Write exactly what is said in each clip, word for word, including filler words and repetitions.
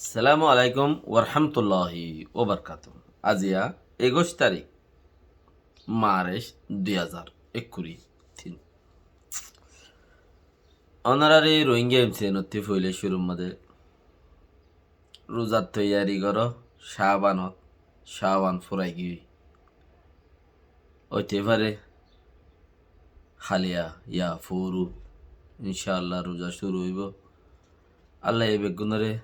Assalamu alaikum warahmatulláhi wabarakátuhu. Aziya ekuic tarík, March dui házar ekkuri tin. Ónorare Rohingya M C N ottú foila cúrur mazé ruzar toiyari goró, Cabanot, Caban furai giyói. Óite fare háliya ya furu, incáallah ruza cúru óibo. Allaye beggúnore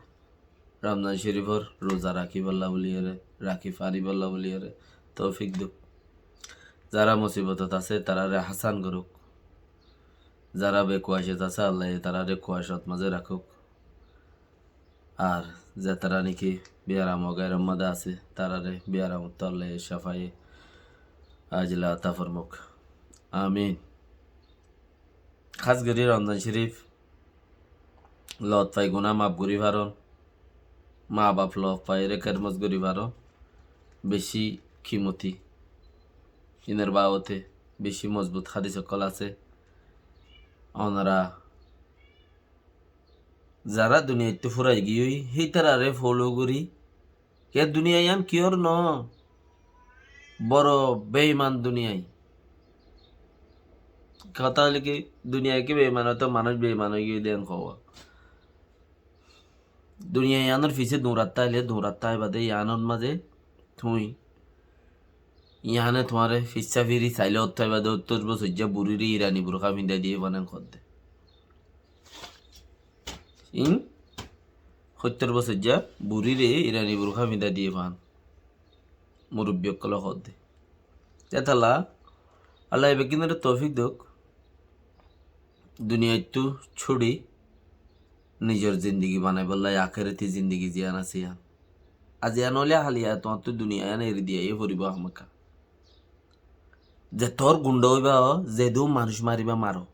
Ramzan Córifor ruza rakíbolla buliyóre, rakí faribólla buliyóre toufik douk. Zara musibotot asé, tarare asán gorouk. Zara bekuacot asé, Allaye tarare kuacot mazé rakouk. Ar zetará niki biyaram o gairor mazé asé, tarare biyaramottú Allaye cafaye ajila ata formouk. Amin. Hás gorí Ramzan Córif lot fai guná maf gorí faron, ma baf lot faire kermos gorí faron, beci kimoti. Inor babote beci mozbut hádis ókkol asé. Ónora zara duniyaittú furai giyói, hítarare follow gorí. Ke duniya yián kiyór no? Boro beiman duniyai. Hotá óilde ki, duniyai ki beiman óito, manúic beiman óigiyoi de yián hoó. Duniya yiánor fisé duñrattá aile, duñrattá aiba de yiánor mazé tuñí. Yiáne tuáñre fissá firi sailé ótto aiba de óttor bosóijja burire Irani burká findái diyé fán en hoó de. Iín óttor bosóijja burire Irani burká findái diyé fán. Murubbi ókkole hoó de. Étalla Allaye beggúnore toufik douk. Duniyaittú cúri nizor zindigi banaibólla, akeroti zindigi ziyán asé yián. Aziya noóile háliya tuáñttú duniya yián eri diya foribó hámaka. Zetór gundha óiba ó, zedún manúic mariba maro,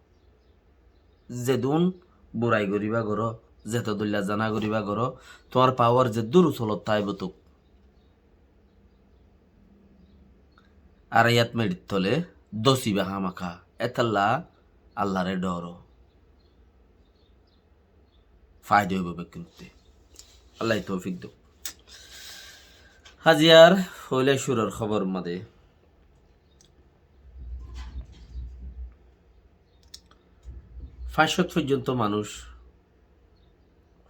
zedún burai goríba goró, zeto dóilla zana goríba goró, tuáñr pawar zeddúr usolot táibo tuk, araiyat meçit tole dósiba hámaka. Étalla Allare dhoro. Faida óibo bekkúnottú. Allaye toufik douk. Aziyar foila cúrur hóbor mazé fañs cót foijjonto manúic,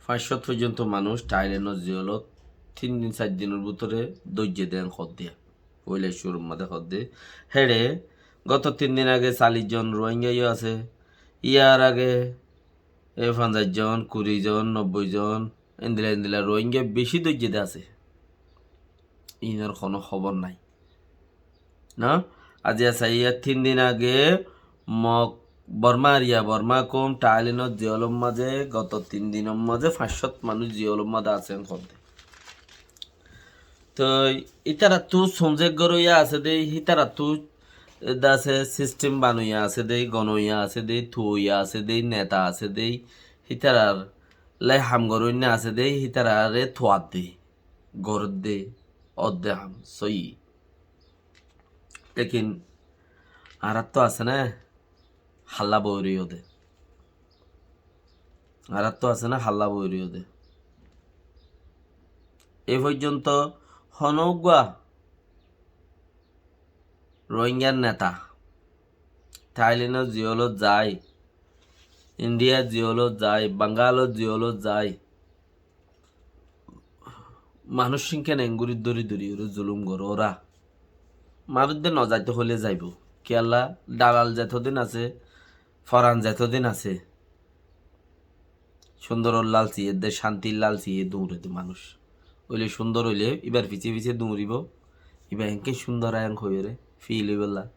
fañs cót foijjonto manúic Thailandor jeolot tin din sair dinor bútore dóijje de en hoó de. Foila cúrur mazé hoó de. Héçe goto tin din age callic zon Rohingya yó asé. Yar age e fonzaic zon, kuri zon, nobboi zon, endilla endilla Rohingya beci dóijje de asé. Inor hono hóbor nai. Na? Aziya saiya tin din age Mok Borma eriya, Borma koum Thailandor jeolor mazé goto tin dinor mazé fañs cót manúic jeolor mazé asé en hoó de. Toi ítarattú sonzek goróiya asé dé, hítarattú de asé sistem banoiya asé dé, gonoiya asé dé, tuoiya asé dé, neta asé dé, hítarar lái ham goróinna asé dé, hítarare tuadde, goródde, ódde ham sóiyi. Lekin añáráttu asé né, hálla boiriyó de. Añáráttu asé né, hálla boiriyó de. E foijjonto honó uggúa Rohingyar neta Thailandor jeolot zai, Indiyar jeolot zai, Bangalor jeolot zai, manúic cíngken enggúri dóri dóri óre zulum goré óra. Manúic de nozaito hoilé zaibo. Kiyólla, dalal zetodin asé, foran zetodin asé, cúndoror lalci edde, cántir lalci e duñre de manúic. Óile cúndor óile íbar fisé fisé duñribo, íba enke cúndor ayan hoiyóre fil óibolla.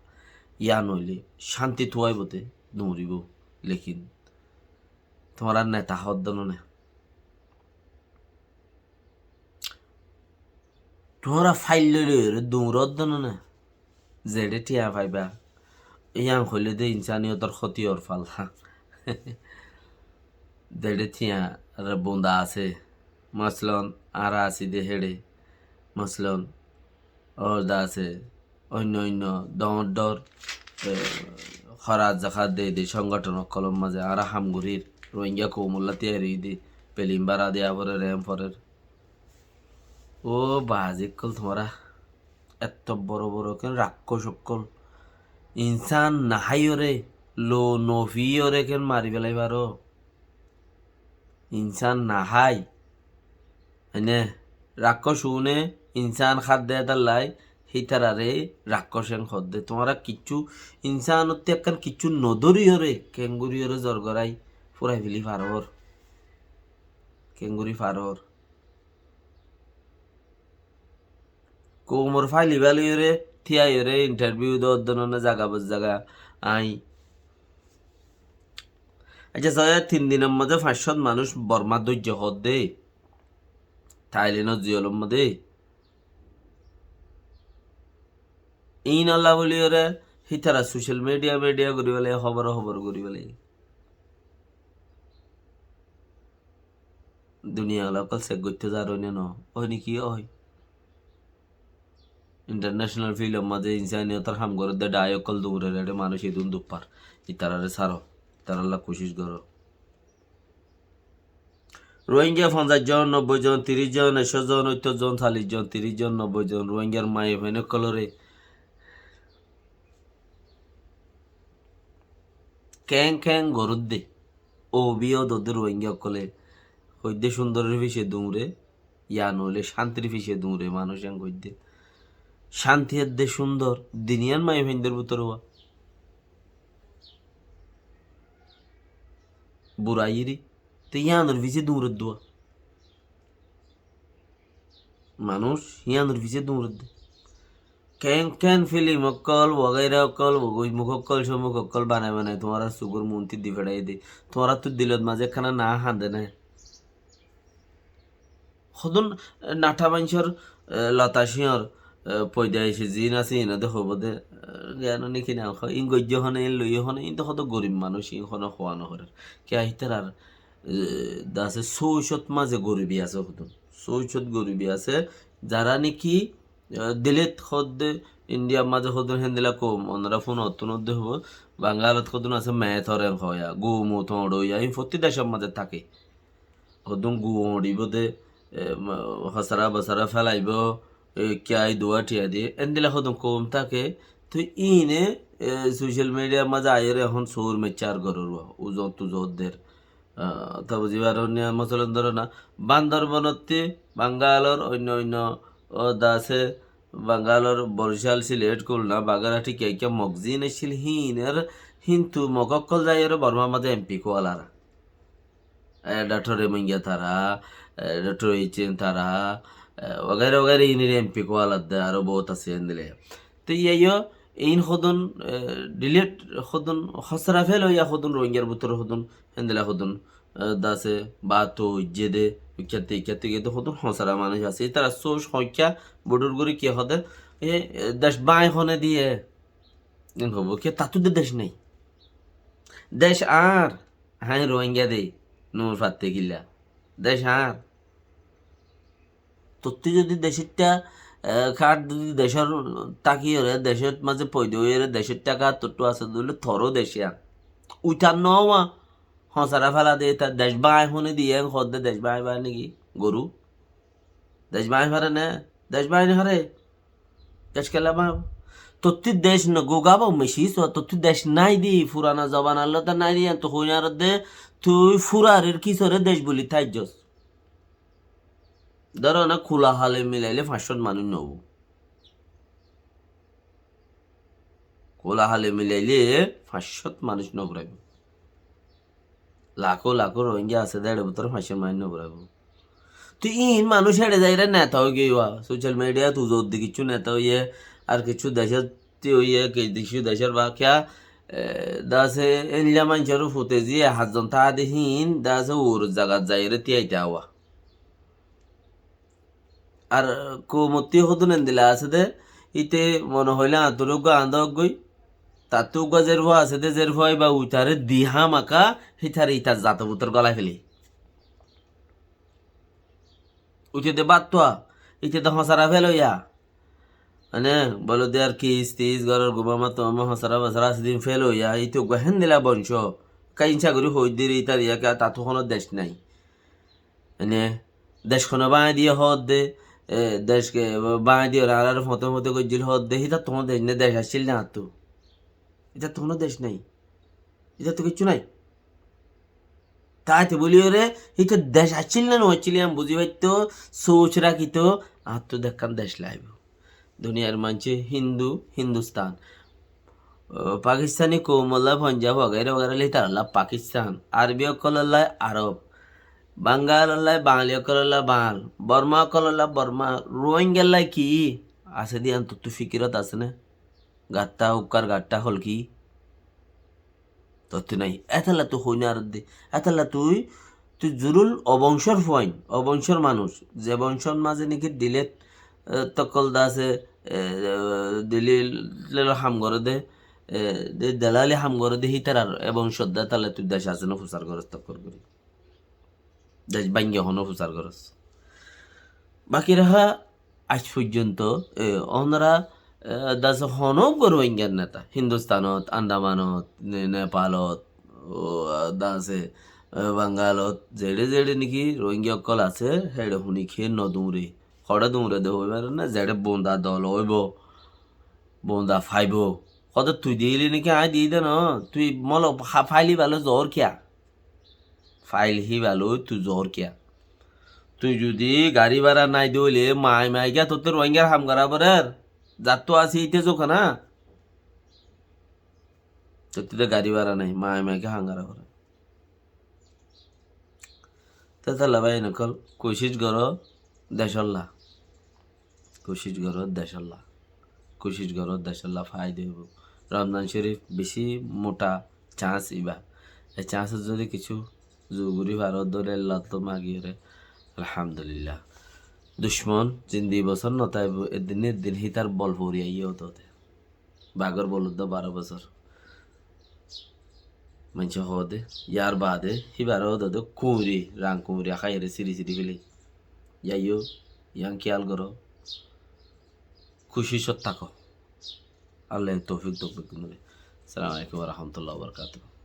Yían óile cánti tuaibo de duñribo. Lekin tuáñra neta hoódde no né. Tuáñra fail loi loi ore duñr ódde no né. Zeçé thiañ faiba, yían hoilé de insaniyotor hóti ór falla. Zeçé thiañ re bunda asé. Maslon, añára así de héçe. Maslon, ór de asé. Oinno oinno dóñr dóñr, e, hórat zakat de de cónggothon ókkolor mazé añára ham gorír, Rohingya koumolla tiyari ói de, pelin bára diya forer, en forer. Ó bazi ókkol, tuáñra etó boro boro ken rakkoc ókkol. Insán naháiyoré, lou nofiyóre ken mari félai faró? Insán nahái. Ene, rakkoc uné insán hádde dallái, hítararé rakkoc en hoódde. Tuáñra kiccú, insánottú ekkán kiccú nodóriyoré, kengóriyoré zor gorái, furai feli farór. Kengóri farór. Koumor fáil ibá loiyóre, tíyaiyóre, intarviu dódde nonné zaga bos zaga aññí. Accá, soóiya tin dinor modé fañs cót manúic Bormá dóijje hoódde, Tailenor ziyolor modé. Iínolla bóliyoré hítara social media, media gorí félaiye, hóbor, hóbor gorí félaiye. Duniya ola ókkol sek goittó zar óine no, ói niki ói. International field or mazé insaniyotor ham gorédde dhai ókkol duñre reçe manúic idún duppar. Itarare sáro, itaralla kucíc goró. Rohingya fonzaic zon, nobboi zon, tiríc zon, ekcó zon, óttor zon, callic zon, tiríc zon, nobboi zon Rohingyar maiyafuain ókkolore keng keng goródde, obiyo dodde Rohingya ókkole hoidde cúndoror fice duñre, ya noóile cántir fice duñre manúic en hoidde. Cánti edde cúndor, duniyair maiyafuaindor bútore wá. Buraiyíri, te yíanor fice duñredde wá. Manúic yíanor fice duñredde. Ken ken filim ókkol, wagaira ókkol, wagói muk ókkol, cómuk ókkol banai banai tuáñrar sugór muúnti di feçáiye de. Tuáñrattu dilot mazé ekkána naá hañde né? Hodún, eh, natha maincór, eh, lota cíñor, eh, poida aice ziín asé, iín ode hoibó de, eh, giyán niki na hoó, iín goijjé hone, iín loiyé hone, iín to hodó gorib manúic, iín hono hoá nohorér. Kiyá hítarar, eh, dase sóucot mazé goribi asé hodún. Sóucot goribi asé, zará niki, eh, dilet hoódde, Indiyar mazé hodún héndilla koum, onorá fúnottún ódde hoibó, Bangalot hodún asé, meétor en hoóya, guumu toñçoiya, iín fottí decor mazé táke. Hodún guu oñçibóu de, e, ma-, hosara bosara félaibóu, e, kiyai duwa thiya diye, endilla hodún koum táke. Toi íine, e, social media mazé aiyóre ehón sóur meiccár gorór uwa, uzot tuzot der. A, to buzí farónniya, mosolon dóro na, Bandarbonottí Bangalor oinno oinno, ó, dase Bangalor Borcal, Silet, Khulna, Bagarhati, kiyá kiyá mok ziín accíl híinor, híntu mok ókkol zaiyóre Bormar mazé M P kuwalar. E, Doctor Rohingya tara, e, Doctor H N tara, e, wagaira wagaira inir M P kualadde, aró bout asé endilla. Te iyá yo, in hodún, e, delete hodún, hosra fél óiya hodún Rohingyar bútore hodún, endilla hodún, e, dase, bato, ijjede, ikkátte, ikkátte, ikkátte hodún hosra manúic asé. Itara sóuc hoikká, budur gori ki hode, e, e, dec báñi hone diye. In hobo, ki tattu de dec nai. Dec añár, Aññí Rohingya de, nor fatte killa. Dec añár. Tottí zodi decótta, e, kát zodi decór tákiyóre, decót mazé foida óiyore, decótta kát tottú asé de óile toró dec añár. Uitar noówa, hosara féla de, ta dec báñi hone diye, en hoódde dec báñi báñi niki, goru. Dec báñi fare né, dec báñi nofare. Dec kella báñibo? Tottí dec no, gugá bou meci so, tottí dec nái de, furana zobanar lóti nái de, yián to hoinar de, tui furarir kisore dec buli táijjos. Dóro na, kula hale milaile fañs cót manúic no óibo. Kula hale milaile fañs cót manúic no furaibo. Lakó lakó Rohingya asé de, éçe bútore fañs cót manúic no furaibo. Te in manúic éçe zaiyóre neta ói giyé wa. Social mediat uzor de kissú neta óiye, ar kissú decót óiye, ki kissú decór ba kiyá, e, dase endilla maincór fute ziye, háñtzon táa de híin, dase uor zagat zaiyóre tíyaita wa. Ar koumottí hodún endilla asé de, íte mone hoilé añáttu uggúa añdá uggúa, tattú uggúa zerfua asé de, zerfua íba uitaré di hámaka, hítare itar zato bútore gólai féli. Uite de báttua, íte de hosara féloiya. Mane, bolo de ar kis tis, góror guma mattu ama hosara basara asé de ín féloiya, íte uggúa héndilla boncó. Ka insa gorí hoóidde re, ítar iyá ka tattú honó dec nái. Ene, dec hono báñgi diye hoódde, e, dec ke, báñgi diyóre añáráre foñte foñte goijjíl hoódde, hítattú honó dec nái, dec accíl né añáttu? Hítattú honó dec nái. Hítattú kiccú nái. Táite bóliyoré, híte dec accíl né no accíl, yián buzí faitto, sóoc rakíto, añáttu de ekkán dec laibó. Duniyar maincé Hindu, Hindustan, o, Pakistani koumolla Ponjab wagaira wagaira loi taralla Pakistan, Arbi ókkolólla Arob, Bangal olla Bangali ókkolólla Bangal, Borma ókkolólla Borma, Ruáingalla ki asé de yián tottú fikirot asé né? Gattá, ukkár gattá hol ki? Tottú nái. Étalla tui hoói no faros de. Étalla tui, tui zurul obongcór fuain, obongcór manúic. Ze bongcór mazé niki dilet, e, tokkol de asé, e, e, dilel ham goré de, e, de dalali ham goré de, hítarar e bongcór de, étalla tui dec asé no fusar gorós tokkol gorí. Dec báñgi honó fusar gorós. Baki raha aij foijjonto, e, onora, e, dase honó uggwá Ruáingar neta, Hindustanot, Andamanot, Ne-, Nepalot, o, dase, e, Bangalot, zeçé zeçé niki Ruáinga ókkol asé, héçe huni kiyé no duñre. Hoçé duñre de hoi fare na, zeçé bunda dol óibo, bunda faibo. Hoto tui diyíle niki añí diyí de no, tui molo fa-, fail híba loi zoór kiyá? Fail híba loi tui zoór kiyá? Tui zudi gari bára nái de óile, mai mai giyá tottú Ruáingar ham gorá forer, zattú así íte zouka na. Tottú de gari bára nái, mai mai giyá ham gorá forer. Tétalla báiyain ókkol, kucíc goró decólla. Kucíc goró decólla. Kucíc goró decólla faida óibo. Romzan Córif bicí mutha cañs ibá. E cañsot zodi kissú zuguri faro dóri Allar tó magiyóre, Alhamdulillah. Ducmon zindi bosór no táibo, eddin eddin hítar bol fori aiyé ótode. Bagór bol uddá baró bosór. Maincé hoóde, yar baade híbaré hoóde kuñri, rang kuñri aháiyore siri siri félai. Yaiyó, yián kiyal goró. Kucícot táko. Allaye toufik douk beggúnore. Assalamu alaikum wa rahmatullahi wa barakatuhu.